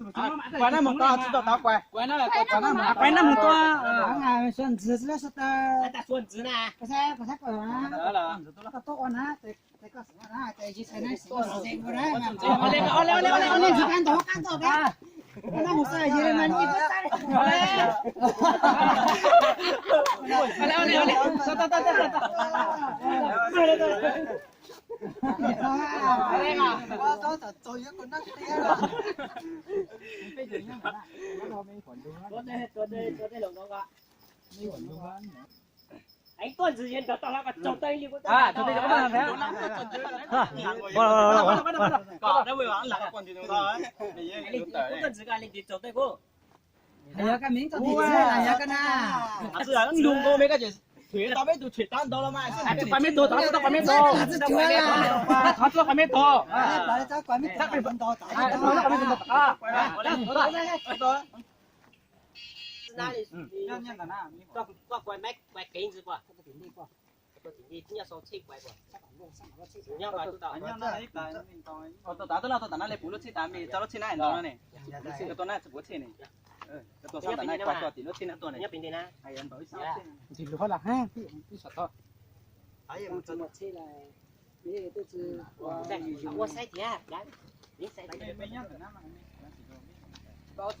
Kuv naj mus tau tsis tau tau kuv. Kuv naj mus tau. Suav ntxwv, suav ntxwv na. Kuv txhob, kuv txhob kawm na. Koj tuaj ua na, ces koj xav ua na, ces yus xav na, xav na, xav na. Ua li, ua li, ua li, ua li, ntxwv kab ntau, kab ntau kab. Koj naj mus xav yus li mas yus koj xav. Ua li, ua li, ua li. Tau, tau, tau, tau, tau. Tuaj ntxwv ka li ntxwv txaus tej kuj. Hais yog koj mib txog tim txiv los yog koj na. Lug nkaus me koj ces thuam tau peb tug thuam tau ntau los mas. Txog qhov meb tug, txog qhov meb tug. Txog qhov meb tug. Tuaj tas tuaj laj tuaj tas na, li puv lub tsheb tas me, tso lub tsheb na no ne. Koj tuaj na tsis puv tsheb ne. Koj tuaj sab ntawm na, koj tuaj tim lub tsheb na tuaj ne. Ntxim luag lawm, ib saum tod. Ua saib thiab, ib saib thiab. Koj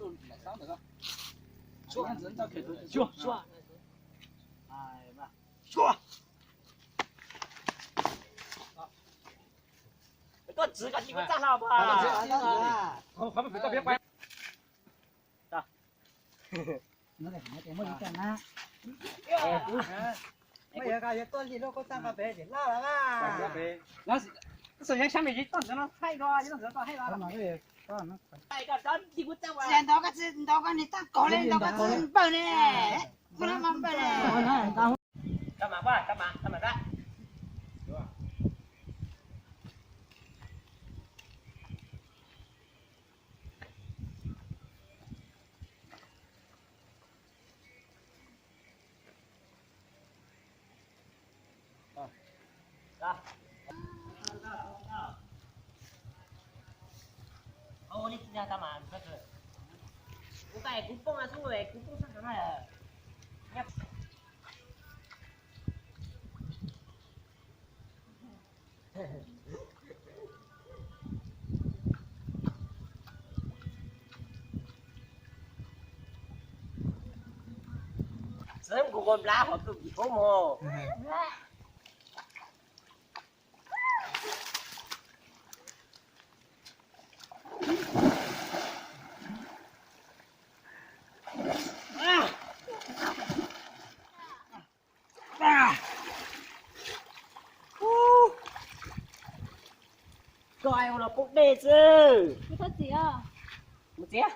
txwv koj tsis koj txaj hlo puas? Ntov koj tsis ntov koj ni tag kov li, ntov koj tsis npawg ne. Koj mas, koj mas, koj mas. Txawm kuv kua nplab hov tus kis hoob mog. Koj ai ua los poob dej xwb. Mus txiav.